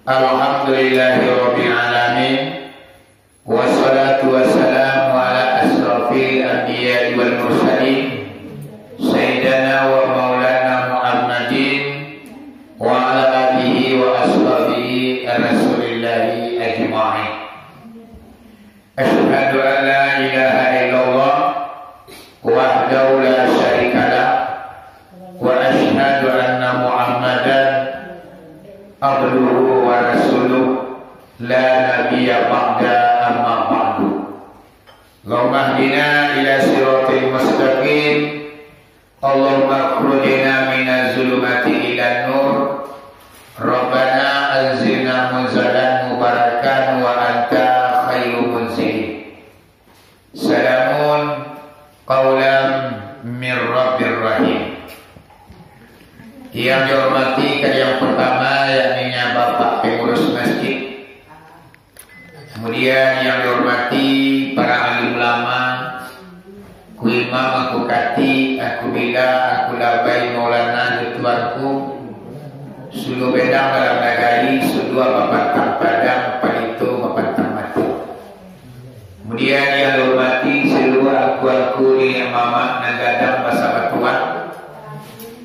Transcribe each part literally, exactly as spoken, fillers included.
Alhamdulillahirabbil alamin. Wassalatu wassalamu ala asyrafil anbiya'i wal mursalin, sayyidina wa maulana Muhammadin wa ala alihi wa ashabihi rasulillahi ajma'in. Asyhadu an la ilaha illallah wahdahu la syarikalah, wa asyhadu anna Muhammadan abduhu wa rasuluh, la nabiyya ba'da, amma ba'du. Allahumma hdina ila siratil mustaqim. Allahumma akhrijna minaz zulumati ilan nur. Rabbana anzilna munzalan mubarakan wa anta khairu munzilin. Salamun qaulam mir rabbir rahim. Yang dihormati, kali yang pertama, yakni Bapak Pengurus Masjid. Kemudian yang dihormati para alim ulama, ku imam, ku kati, ku bila, ku labai, maulana, jo tuanku, suluah bendang dalam nagari, suluah bapantang padang, palito bapantang mati. Kemudian yang dihormati seluruh angku-angku, niniak mamak nan gadang basa batuah.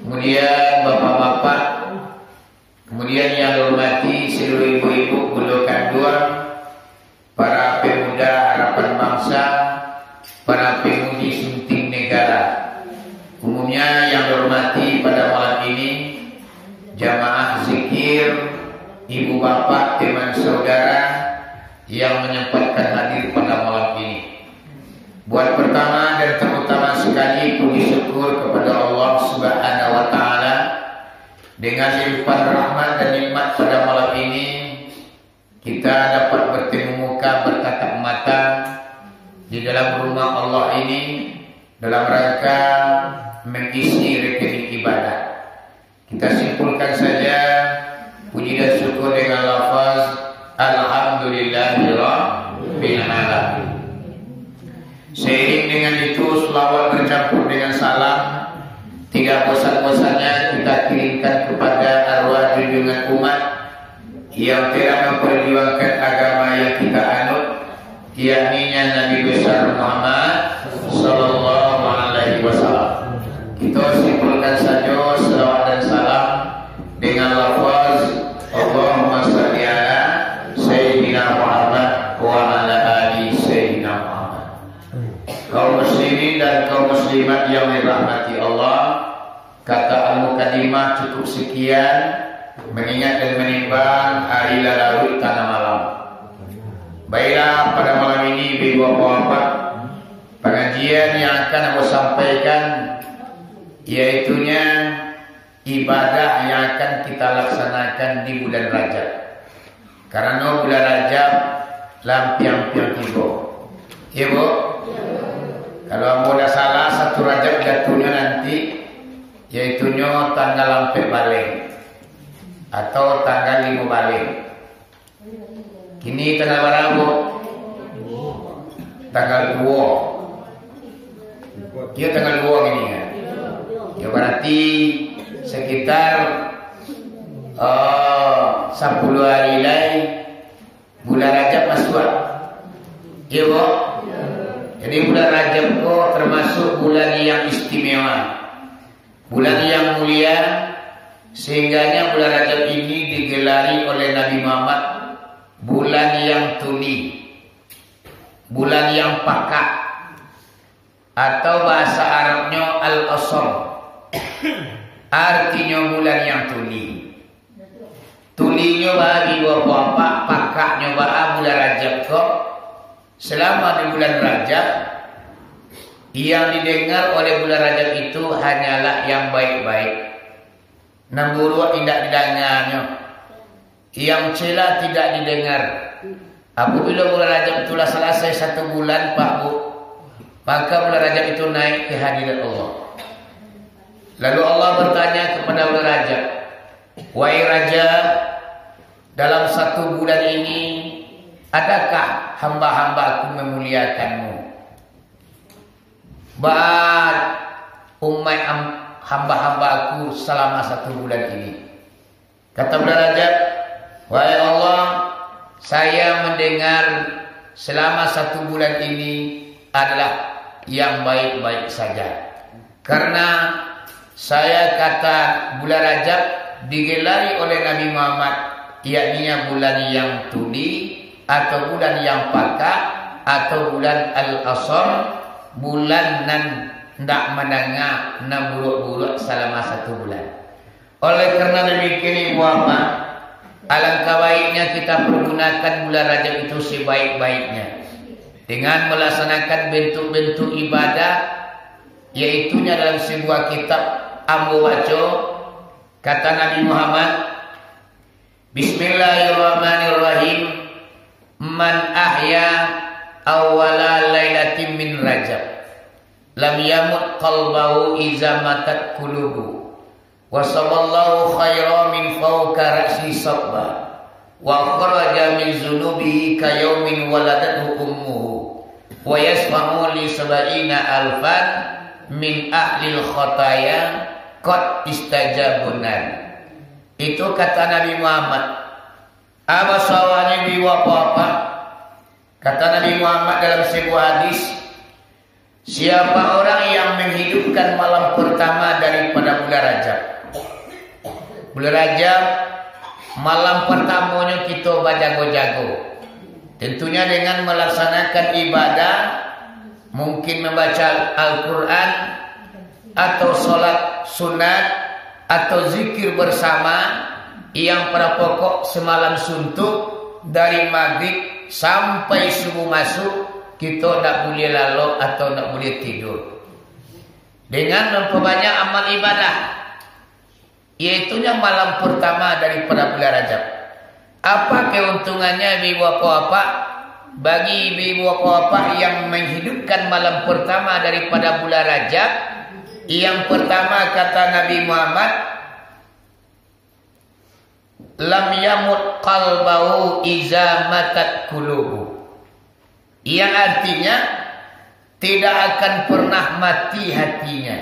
Kemudian bapak-bapak. Kemudian yang dihormati seluruh ibu-ibu bundo kanduang, para pemuda harapan bangsa, para pemudi sunting negara. Umumnya yang dihormati pada malam ini, jamaah zikir, ibu bapak, teman saudara, yang menyempatkan hadir pada malam ini. Buat pertama dan terutama sekali, puji syukur kepada Allah Subhanahu wa Ta'ala, dengan limpahan rahmat dan nikmat pada malam ini, kita dapat bertemu muka, bertatap mata di dalam rumah Allah ini, dalam rangka mengisi rekening ibadah. Kita simpulkan saja puji dan syukur dengan lafaz Alhamdulillahirabbil alamin. Seiring dengan itu, selawat bercampur dengan salam tidak bosan-bosannya kita kirimkan kepada arwah junjungan umat yang telah memperjuangkan agama yang kita anut, yakni Nabi besar Muhammad sallallahu alaihi wasallam. Kita simpulkan saja selawat dan salam dengan lafaz, "Allahumma salli ala Sayyidina Muhammad wa ala ali Sayyidina Muhammad." Kaum muslimin dan kaum muslimat yang dirahmati Allah, kata al-mukadimah cukup sekian, mengingat dan menimbang hari lah larut tangah malam. Baiklah, pada malam ini, ibu bapak, pengajian yang akan ambo sampaikan, yaitunya ibadah yang akan kita laksanakan di bulan Rajab. Karano bulan Rajab lampiang-piang tibo. Iyo, Bu? Kalau ambo ndak salah, satu Rajab jatuhnyo nanti, yaitunyo tanggal ampek baleh atau tanggal limo baleh. Kini tanggal bara, Bu? Tanggal duo. Iyo, tanggal duo kini, kan? Iyo, berarti sekitar, eh, sapuluah hari lai bulan Rajab masuak. Iyo, Bu? Jadi, bulan Rajab ko termasuk bulan yang istimewa, bulan yang mulia, sehingganya bulan Rajab ini digelari oleh Nabi Muhammad bulan yang tuli, bulan yang pakak, atau bahasa Arabnyo al-asam. Artinyo bulan yang tuli. Tulinyo baa, ibu bapak, pakaknyo baa bulan Rajab ko. Selama di bulan Rajab, yang didengar oleh bulan Rajab itu hanyalah yang baik-baik. Nan buruak indak didanganyo, yang cela tidak didengar. Apabila bulan Rajab itu lah salasai satu bulan, Pak, Bu, maka bulan Rajab itu naik ke hadirat Allah. Lalu Allah bertanya kepada bulan Rajab, "Wahai Rajab, dalam satu bulan ini, adakah hamba-hamba-Ku memuliakanmu? Baa umaik am-, hamba-hamba-Ku salama satu bulan ini?" Kata bulan Rajab, "Wahai Allah, saya mendengar selama satu bulan ini adalah yang baik-baik saja. Karena saya kata bulan Rajab digelari oleh Nabi Muhammad, yakni bulan yang tuli, atau bulan yang pakak, atau bulan al-asam, bulan nan ndak mandanga nan buruak-buruak salama satu bulan." Oleh karena demikian, Ibu Bapak, alangkah baiknya kita pergunakan bulan Rajab itu sebaik-baiknya dengan melaksanakan bentuk-bentuk ibadah, yaitunya dalam sebuah kitab ambo baco, kata Nabi Muhammad, "Bismillahirrahmanirrahim. Man ahya awwala lailatin min Rajab, lam yamut qalbahu iza matat qulubu. Wa saballahu khaira min fauqa ra'si sabba. Wa kharaja min zunubihi ka yaumin waladathu ummuhu. Wa yasfa'u li sab'ina alfan min ahlil khataya qad istajabun nar." Itu kata Nabi Muhammad. Apa sahabatnya, Ibu Bapak? Kata Nabi Muhammad dalam sebuah hadis, "Siapa orang yang menghidupkan malam pertama daripada bulan Rajab?" Bulan Rajab, malam pertamanya kita bajago-jago. Tentunya dengan melaksanakan ibadah, mungkin membaca Al-Quran, atau sholat sunat, atau zikir bersama, yang pada pokok semalam suntuk dari maghrib sampai subuh masuk, kita ndak boleh lalok atau ndak boleh tidur. Dengan memperbanyak amal ibadah, yaitunya malam pertama daripada bulan Rajab. Apa keuntungannya, ibu bapak-bapak? Bagi ibu bapak-bapak yang menghidupkan malam pertama daripada bulan Rajab, yang pertama kata Nabi Muhammad, "Lam yamut qalbahu iza matat qulubu." Yang artinya, tidak akan pernah mati hatinya.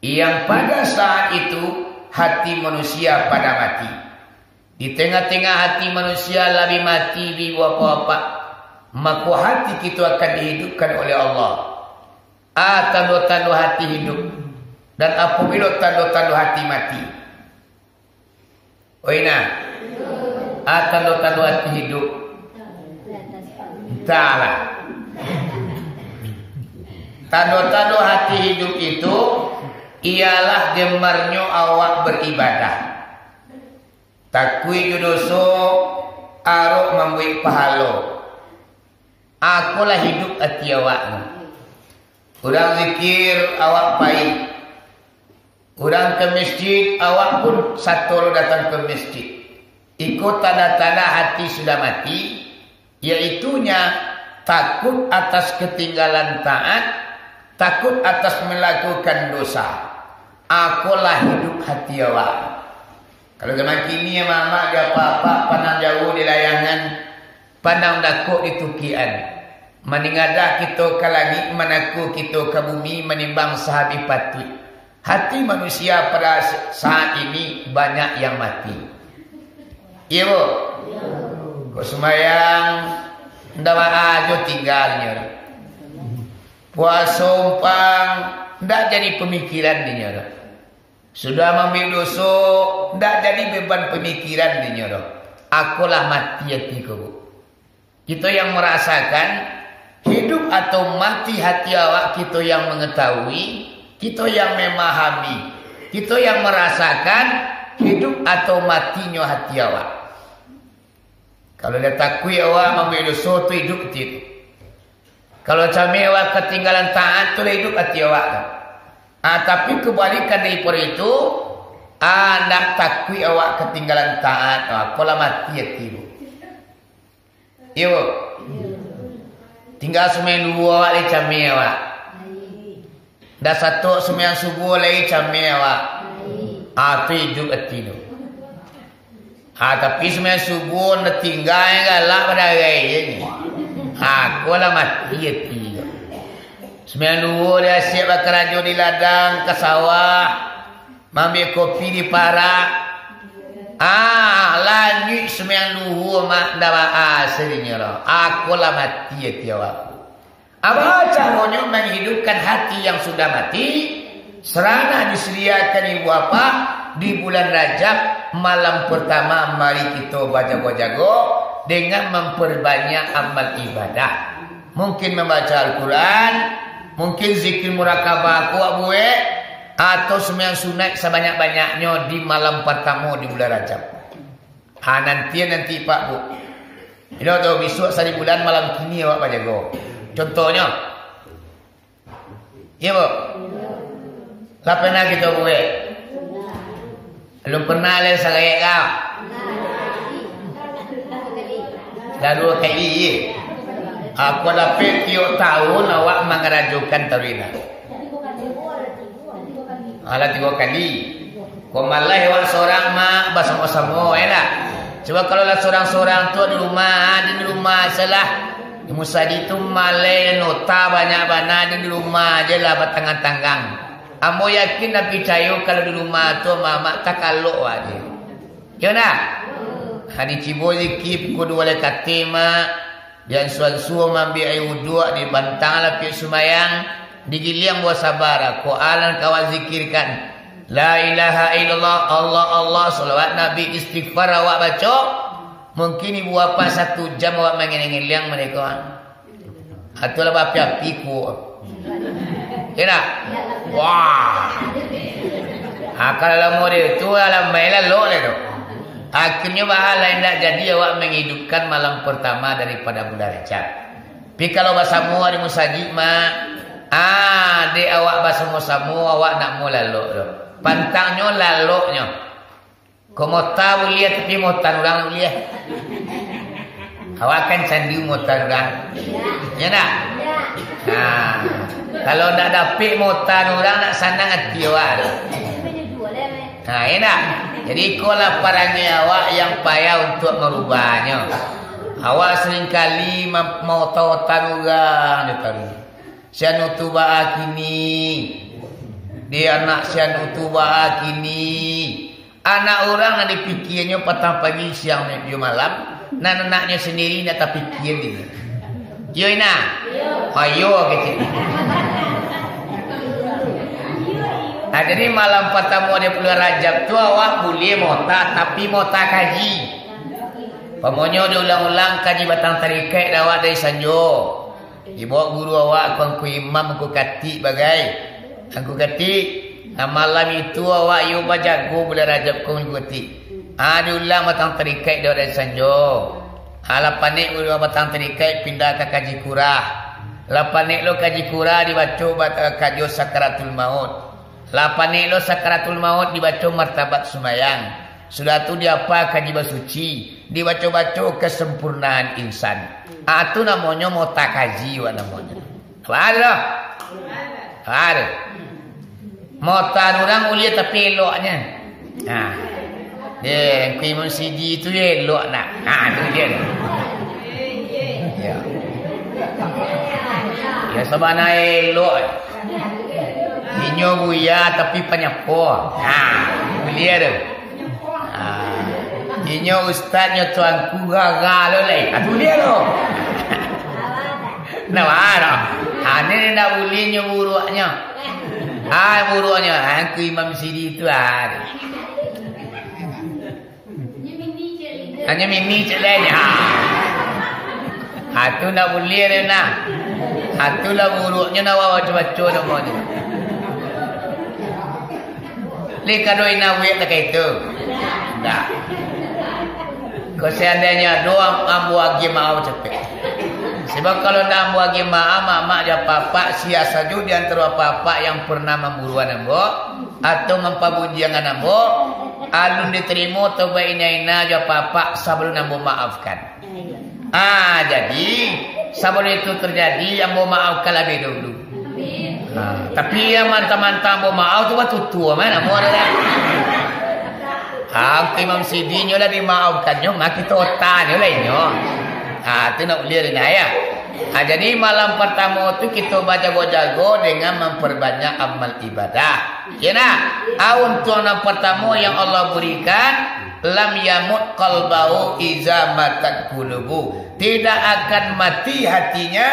Yang pada saat itu, hati manusia pada mati. Di tengah-tengah hati manusia labiah mati, ibu bapak-bapak, mako hati kito akan dihidupkan oleh Allah. A tando-tando hati hidup, dan apabilo tando-tando hati mati. Oi nah, a tando-tando hati hidup. Entahlah. Tando-tando hati hidup itu ialah gemarnyo awak beribadah. Takuik jo doso, arok mambuek pahalo. Akolah hidup ati awak tu. Urang zikir, awak pai. Urang ka masjid, awak pun sato lo datang ka masjid. Iko tanda-tanda hati sudah mati, yaitunya takut atas katinggalan taat, takut atas malakukan dosa. Akolah hidup hati awak. Kalau zaman kini, amak-amak jo apak-apak pandang jauah di layangan, pandang dakek di tukian. Maningadah kito ka langik, manako kito ka bumi, manimbang sahabih patuik. Hati manusia pada saat ini banyak yang mati. Iyo, Bu? Kok sumbayang, ndak baa jo tingganyo. Puaso umpang, ndak jadi pamikiran dinyo. Sudah mambuek doso, ndak jadi beban pamikiran dinyo doh. Akolah mati ati ko, Bu. Kito yang marasakan, hidup atau mati hati awak, kito yang mangatahui, kito yang mamahami, kito yang marasakan hidup atau matinyo hati awak. Kalau lah takuik awak mambuek doso tu, hidup ati tu. Kalau cameh awak katinggalan taat tu, lah hidup ati awak tu. Ah, tapi kebalikan daripado itu, ah, ndak takuik awak katinggalan taat, ah, ko lah mati ati, Bu. Iyo, Bu. Tingga sumbayang duo awak, lah cameh awak. Ndak satok sumbayang subuah lai cameh awak. Ah, tu hiduik ati tu. Ah, tapi sumbayang subuah ndak tingga, galak badarai je ni. Ah, ko lah mati ati tu. Sumbayang duo dia siap bakarajo di ladang, ka sawah, mambuek kopi di parak. Ah, lanjuik sumbayang luhua, mak, ndak ba-, ah, sadinyo lo. Ako lah mati ati awak. Apo caronyo manghidupkan hati yang sudah mati? Sarana disadiakan ibu apak di bulan Rajab, malam pertama, mari kito bajago-jago dengan memperbanyak amal ibadah. Mungkin mambaco Al-Quran, mungkin zikir murakabah kuat buek, atau sumbayang sunat sabanyak-banyaknyo di malam partamo di bulan Rajab. Ha, nanti, nanti, Pak, Bu. Ino tu, bisuak sari bulan malam kini awak bajago. Contohnyo. Iyo, Bu? Lah pernah kito buek? Belum pernah lai sagayek kau? Lah duo kali, ye? Aku dapek tiok tahun awak mangarajokan taruih nah. Alah tigo kali. Ko malah awak sorang, Mak, basamo-samo, yo lah. Cubo kalau lah sorang-sorang tu di rumah, di rumah salah. Di musajik tu malai nota banyak bana, di rumah aja lah batanggang-tanggang. Ambo yakin dan picayo kalau di rumah tu mamak takalok aja. Yo ndak? Ha, dicubo zikir pukul duo lai kati, Mak. Diansuah-ansuah maambiak aia wuduak, dibantang lapiak sumbayang, digiliang buah sabar, Quran kawan zikirkan. La ilaha illallah, Allah, Allah, salawat Nabi, istighfar awak baco. Mungkin ibu apak satu jam awak mangiliang-ngiliang mereka. Atulah baapi-api kuo. Yo ndak? Wah. Ha, kalau lamo dek tu, alam bae lalok dek tu. Akhirnyo baa lah indak jadi awak manghidupkan malam pertama daripada bulan Rajab. Tapi kalau basamo di musajik, Mak, ah, dek awak basamo-samo, awak ndak mau lalok tu. Pantangnyo laloknyo. Ko mota buliah, tapi mota urang buliah. Awak kan candu mota urang. Yo ndak? Nah, kalau ndak dapek mota urang, ndak sanang ati awak tu. Nah, yo ndak? Jadi, ikolah parangai awak yang payah untuak marubahnyo. Awak saringkali ma-, maota-ota urang tu tadi. Si anu tu baa kini? Di anak si anu tu baa kini? Anak urang nan dipikianyo patang pagi, siang, jo malam, nan anaknyo sandiri ndak tapikia dek inyo. Iyo, Ina? Ayo, kecek. Nah, jadi malam partamo di bulan Rajab tu awak buliah mota, tapi mota kaji. Pamonyo diulang-ulang kaji batang tarikaik dek awak dari sanjo. Dibaok guru awak, angku, angku imam, angku katik bagai. Angku katik, nah, malam itu awak iyo bajago bulan Rajab ko, angku katik. Ah, diulang batang tarikaik dek awak dari sanjo. Ah, lah panek guru batang tarikaik, pindah ka kaji kurah. Lah panek lo kaji kurah, dibaco bat-, kajo sakaratul maut. Lah panek lo sakaratul maut, dibaco martabat sumbayang. Sudah tu diapa kaji basuci, dibaco-baco kesempurnaan insan. Ah, tu namonyo mota kaji, wak namonyo. Faham tu? Faham tu? Mota urang buliah tapi eloknyo. Nah. Eh, Angku Imam Sidi tu elok nak. Ha, tu dia tu. Ya. Ya, sabana elok. Inyo buya tapi panyapo. Ha, buliah tu. Ha. Inyo ustaz nyo tuanku gaga lo lai. Ha, tu dia tu. Nah, baru. Ha, ni ndak buliah nyo buruaknyo. Ha, buruaknyo. Ha, Angku Imam Sidi tu, ha. Hanyo mimi cek lai. Ha. Ha, tu ndak buliah deh, nah. Ha, tu lah buruaknyo nak baco-baco namonyo. Lai kado inah buek takah itu. Ndak. Ko seandainyo ado, am-, ambo agiah maaf capek. Sebab kalau ndak ambo agiah maaf, mamak jo apak-apak, sia sajo di antaro apak-apak yang pernah mamburuan ambo, atau mampabujiangan ambo, alun ditarimo taubaik inah-inah jo apak-apak sabalun ambo maafkan. Ah, jadi, sabalun itu tarjadi, ambo maafkan labiah dahulu. Ah, tapi yang mantang-mantang ambo maaf tu batutua, mah namo ado kan? Ah, Imam Sidi nyo lah dimaafkannyo, mah kito otanyo lah inyo. Ah, tu ndak buliah deh, nah, ya. Ah, jadi malam partamo tu kito bajago-jago dengan mamparbanyak amal ibadah. Ya nah, ah, untuang nan partamo yang Allah burikan, Lam yamut qalbahu iza matat qulubu. Tidak akan mati hatinya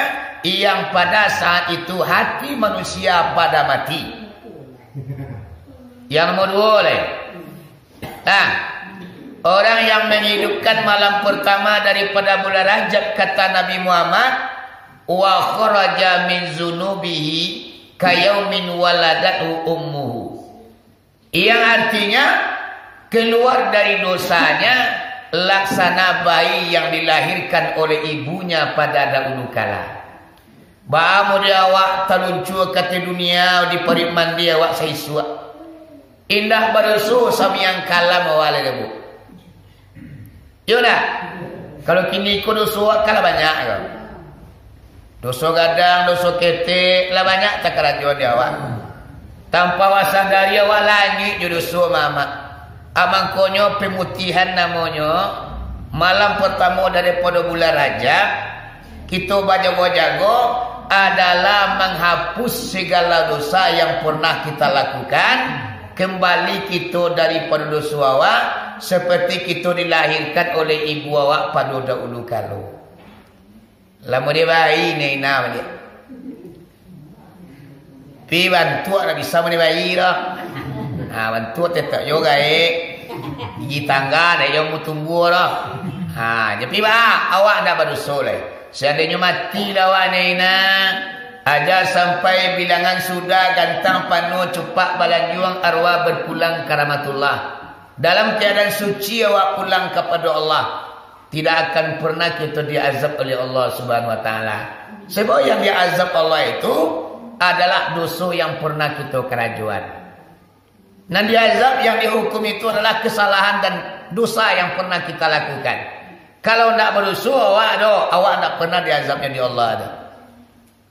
yang pada saat itu hati manusia pada mati. Yang nomor dua lai. Nah, orang yang menghidupkan malam pertama daripada bulan Rajab, kata Nabi Muhammad, wa kharaja min zunubihi kayaumin waladathu ummuhu. Yang artinya, keluar dari dosanya laksana bayi yang dilahirkan oleh ibunya pada dahulu kala. Baa mun di awak taluncua ka ateh dunia, di paruik mandi awak saisuak. Indak badoso samiang kalam awak lai, Bu. Iyo ndak? Kalau kini ko doso awak kan lah banyak ko. Doso gadang, doso ketek, lah banyak takarajo di awak. Tanpa awak sadari awak lanyuik jo doso, Mamak. Ah, mangkonyo pemutihan namonyo, malam pertamo daripado bulan Rajab, kito bajago-jago adalah manghapus segala dosa yang pernah kita lakukan, kembali kito daripado doso awak, seperti kito dilahirkan oleh ibu awak pado dahulu kalo. Lah mode bayi ni ina mode. Pi bantuak lah bisa mode bayi doh. Ha, bantuak tetap jo gaek. Gigi tangga dak yo mutumbuah doh. Ha, jadi ba awak ndak badoso lai. Seandainyo mati lah awak ni ina, aja sampai bilangan sudah gantang panuh cupak balanjuang arwah berpulang ka rahmatullah. Dalam keadaan suci awak pulang kapado Allah. Tidak akan pernah kito diazab oleh Allah Subhanahu Wa Taala. Sebab yang diazab Allah itu adalah doso yang pernah kito karajoan. Nan diazab, yang dihukum itu adalah kesalahan dan dosa yang pernah kita lakukan. Kalau ndak badoso awak doh, awak ndak pernah diazabnyo di Allah doh.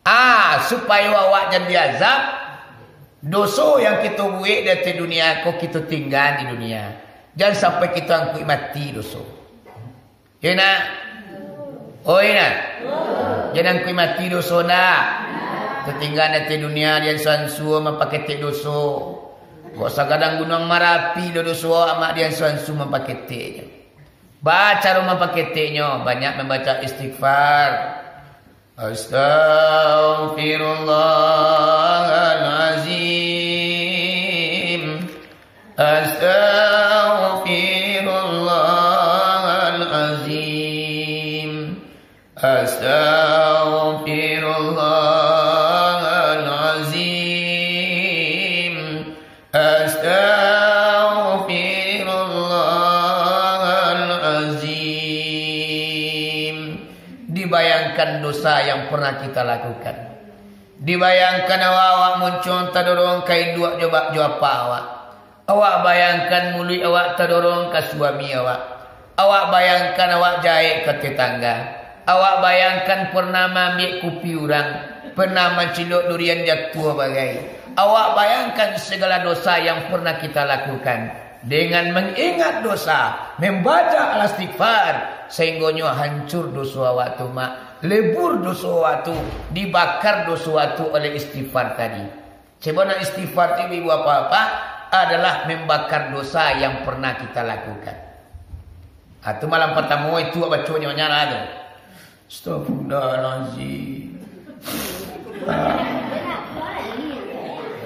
Ah, supayo awak jan diazab, doso yang kito buek di ateh dunia ko kito tingga di dunia. Jan sampai kito angkuik mati doso. Yo nak? Oh, yo nak? Jan angkuik mati doso ndak? Kito tingga di ateh dunia, diansu-ansu mampaketek doso. Kok sagadang Gunuang Marapi do doso, amak diansu-ansu mampaketeknyo. Baa caro mampaketeknyo, banyak mambaco istighfar. Astaghfirullahalazim. Astaghfirullahalazim. Astaghfirullahalazim. Astaghfirullahalazim. Dibayangkan dosa yang pernah kita lakukan. Dibayangkan awak-awak muncuang tadorong ka induak jo bak jo apak awak. Awak bayangkan muluik awak tadorong ka suami awak. Awak bayangkan awak jaek ka tetangga. Awak bayangkan pernah maambiak kupi urang, pernah mancilok durian jatuah bagai. Awak bayangkan segala dosa yang pernah kita lakukan. Dengan mengingat dosa, membaca al-istighfar, sehinggonyo hancur doso awak tu, mak. Lebur doso awak tu, dibakar doso awak tu oleh istighfar tadi. Sebab nak istighfar tu, ibu-ibu, bapak-bapak, adalah membakar dosa yang pernah kita lakukan. Ah, tu malam pertama itu awak baco nyonya lah tu. Astagfirullahalazim. Ah.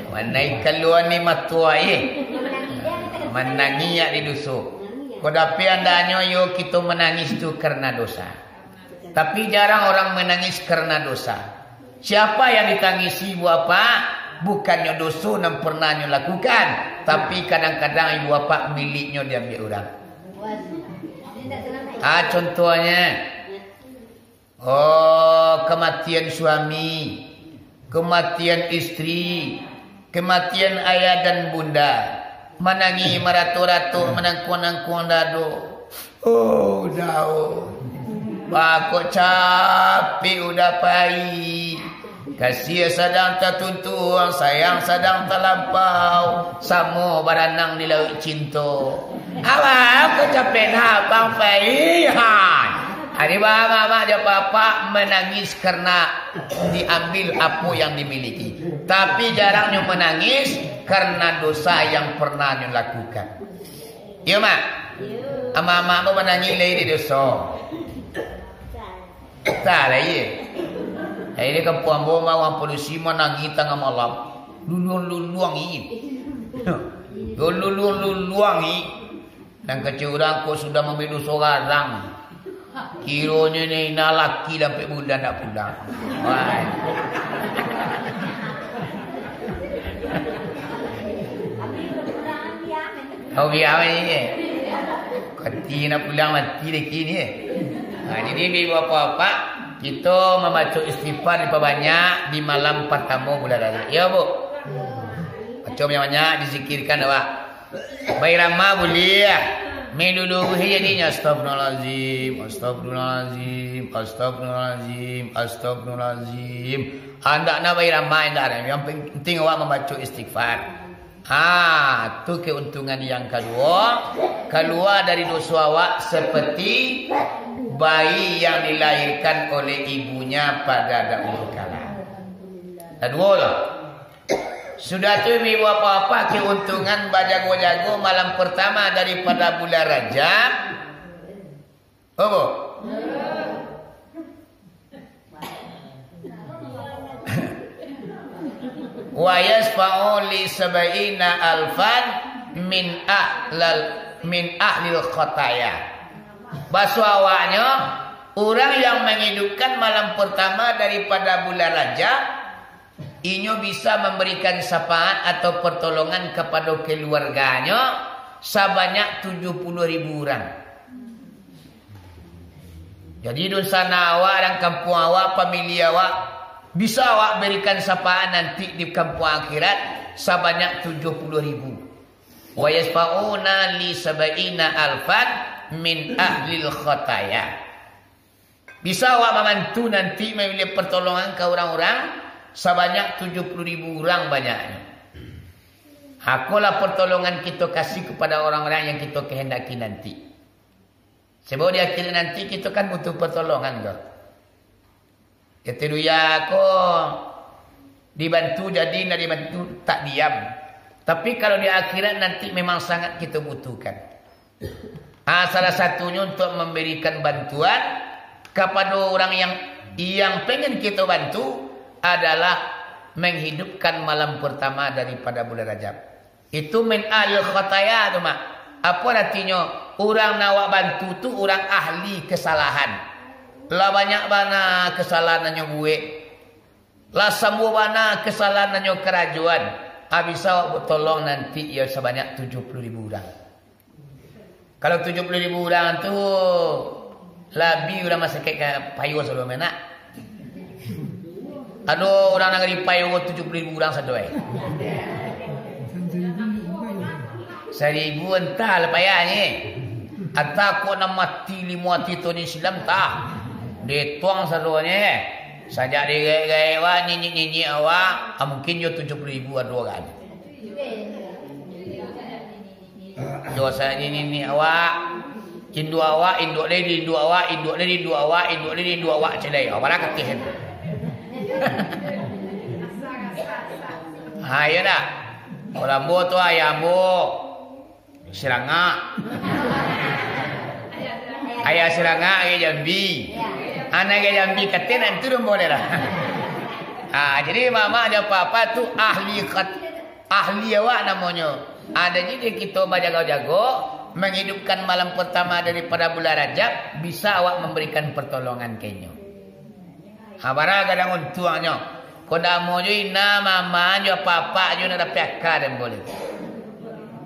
Mana ikan luar ni matua, eh? Manangi yak di dusun. Kok dapik andaknyo yo kito menangis tu karena dosa. Tapi jarang orang menangis karena dosa. Siapa yang ditangisi, Bu Apak? Bukannyo doso nan pernah nyo lakukan, tapi kadang-kadang Ibu Apak miliknyo diambiak urang. Ah, contohnya, oh, kematian suami, kematian istri, kematian ayah dan bunda, manangih marato-rato, manangkuang-nangkuang dado. Oh, Daud, bakok capek udah pai. Kasih sadang tatuntuang, sayang sadang talampau, samo baranang di lauik cinto. Abang ko capek nah, abang pai. Ha. Ari ba mamak jo bapak menangis karena diambil apo yang dimiliki. Tapi jarang nyo menangis karena dosa yang pernah nyo lakukan. Iyo, Mak? Amak-amak ambo manangih lai di doso. Tah lai ye. Jadi di kampuang ambo mah urang padusi manangih tangah malam. Luluang-luluang i. Luluang-luluang i. Nan kecek urang ko sudah mambuek doso garang. Kironyo ni nah laki lah ampek bulan ndak pulang. Wah. Kau biar ni. Kati nak pulang mati lagi ni. Nah, jadi ibu bapak-bapak, kita mambaco istighfar dipabanyak di malam partamo bulan Rajab. Ya, Bu? Baco banyak-banyak, dizikirkan awak. Bairama buliah. Meluluhi jadinyo, astagfirullahalazim, astagfirullahalazim, astagfirullahalazim, astagfirullahalazim. Andakna bairama, indak ada. Yang penting awak mambaco istighfar. Ha, tu keuntungan yang kaduo. Kalua dari doso awak seperti bayi yang dilahirkan oleh ibunya pada dahulu kala. Kaduo lah. Sudah tu, ibu-ibu, apa-apa, keuntungan bajago-jago malam pertama daripada bulan Rajab. Apa? Wa yasfa'u li sab'ina alfan min ahlal, min ahlil khataya. Baso awaknyo, urang yang manghidupkan malam pertama daripada bulan Rajab, inyo bisa mambarikan syafaat atau partolongan kapado kaluarganyo sabanyak tujuah puluah ribu urang. Jadi, dunsanak awak, urang kampuang awak, pamili awak, bisa awak barikan syafaat nanti di kampuang akhirat sabanyak tujuah puluah ribu. Wa yasfa'una li sab'ina alfan min ahlil khataya. Bisa awak mambantu nanti mambari partolongan ka urang-urang sabanyak tujuah puluah ribu urang banyaknyo. Akolah partolongan kito kasih kapado urang-urang yang kito kahandaki nanti. Sabab di akhirat nanti kito kan butuh partolongan ko. Kito dunia ko dibantu jadi, ndak dibantu tak diam. Tapi kalau di akhirat nanti memang sangat kito butuhkan. Ah, salah satunyo untuk mambarikan bantuan kapado urang yang, yang pengen kito bantu adalah manghidupkan malam partamo daripada bulan Rajab. Itu min ahlil khataya tu, Mak. Apo aratinyo? Urang nan awak bantu tu urang ahli kasalahan. Lah banyak bana kasalahan nan nyo buek. Lah sambuah bana kasalahan nan nyo karajoan. Ah, bisa awak tolong nanti iyo sabanyak tujuah puluah ribu urang. Kalau tujuah puluah ribu urang tu, labiah urang masakik ka payo saluruah menak. Ado urang nagari payo tujuah puluah ribu urang sado, eh. Saribu entah lah payah ni. Atau kok nak mati limo ati tu ni silam tah. Detuang saluruahnyo, eh. Sajak digaek-gaek awak, nyinyik-nyinyik awak, ah, mungkin jo tujuah puluah ribu ado kan. Dosa nini awak, induak awak, induak lai induak awak, induak lai induak awak, induak lai induak awak, cilai. Awak lah katih. Ha, iyo dah. Kalau ambo tu ayah ambo sirangak. Ayah sirangak, ayah jambi. Anak ayah jambi katih nanti tu boleh lah. Ha, jadi mama jo papa tu ahli kat-, ahli awak namonyo. Ado jadi kito bajago-jago, manghidupkan malam partamo daripada bulan Rajab, bisa awak mambarikan partolongan ka inyo. Ha, bara gadang untuangnyo. Kodamo jo ina, mama jo papa jo nak dapek aka den boleh.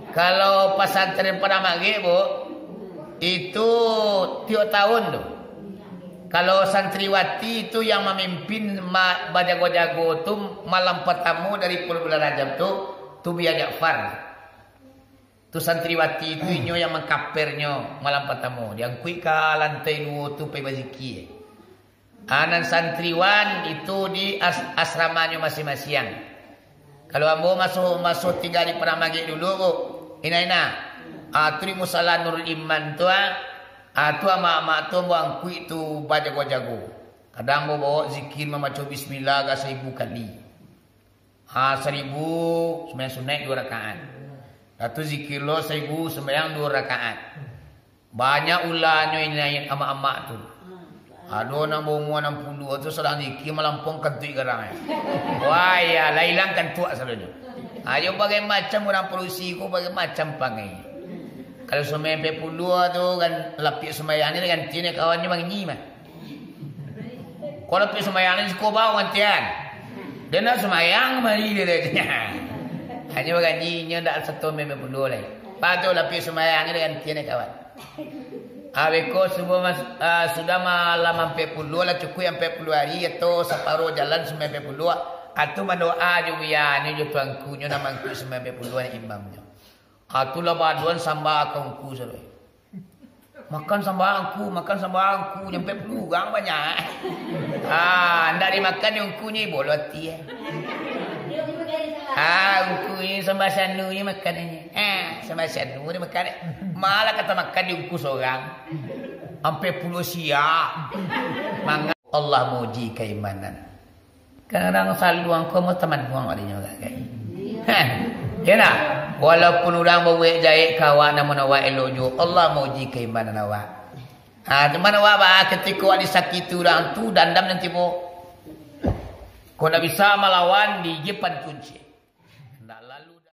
Kalau pasantren Padang Magek, Bu, itu tiok tahun tu. Kalau santriwati tu yang mamimpin ma-, bajago-jago tu malam partamo dari bulan Rajab tu, tu Buya Ja'far. Tu santriwati tu inyo yang mangkapernyo malam partamo. Diangkuik ka lantai duo tu pai bazikir. Ah, nan santriwan itu di as-, asramanyo masiang-masiang. Kalau ambo maso, maso tingga di Padang Magek dulu, Bu, ina-ina. Ah, tu di Musala Nurul Iman tu, ah, ah, tu amak-amak tu ambo angkuik tu bajago-jago. Kadang ambo bawa zikir mambaco bismillah agak saribu kali. Ha, saribu sumbayang sunaik duo rakaat. Lah tu zikir lo saribu sumbayang duo rakaat. Banyak ulanyo inai amak-amak tu. Ado nan baumua anam puluah tu sadang zikir malampong kantuik garang. Wah, iyo, lah ilang kantuak sadonyo. Ayo, bagai macam urang padusi ko, bagai macam pangai. Kalau sumbayang ampek puluah tu kan, lapiak sumbayang ni diganti dek kawannyo manginyi mah. Kalau lapiak sumbayang ni siko bawa gantian. Dia nak sumbayang mari dia. Hanyo baganji, inyo ndak sato ampek puluah lai. Patuik lapiak sumbayang ni diganti dek kawan. Abeko subuah mas-, ah, sudah malam ampek puluah lah, cukuik ampek puluah ari atau saparuah jalan sumbayang ampek puluah. Atu mandoa jo buya ni jo tuangkunyo nan mangkuik sumbayang ampek puluah ni imamnyo. Atu lah baduan samba ka ungku sadonyo. Makan samba angku, makan samba angku, nyo ampek puluah urang banyak. Ah, ndak dimakan di ungku ni, bolo ati, eh. Ah, ungku ni samba sanu ni makan ni. Ah, samba sanu ni makan. Malah kato makan di ungku sorang. Ampek puluah sia. Manga-, Allah mauji kaimanan. Kadang saluang ko mau taman buang adinyo gagai. Heh, yo nah. Walaupun urang babuek jahek ka awak, namun awak elok juo, Allah mauji kaimanan awak. Ha, cuman awak ba-, katiko awak disakiti urang tu, dandam nan tibo. Kok ndak bisa malawan, diigiah pantun ciek.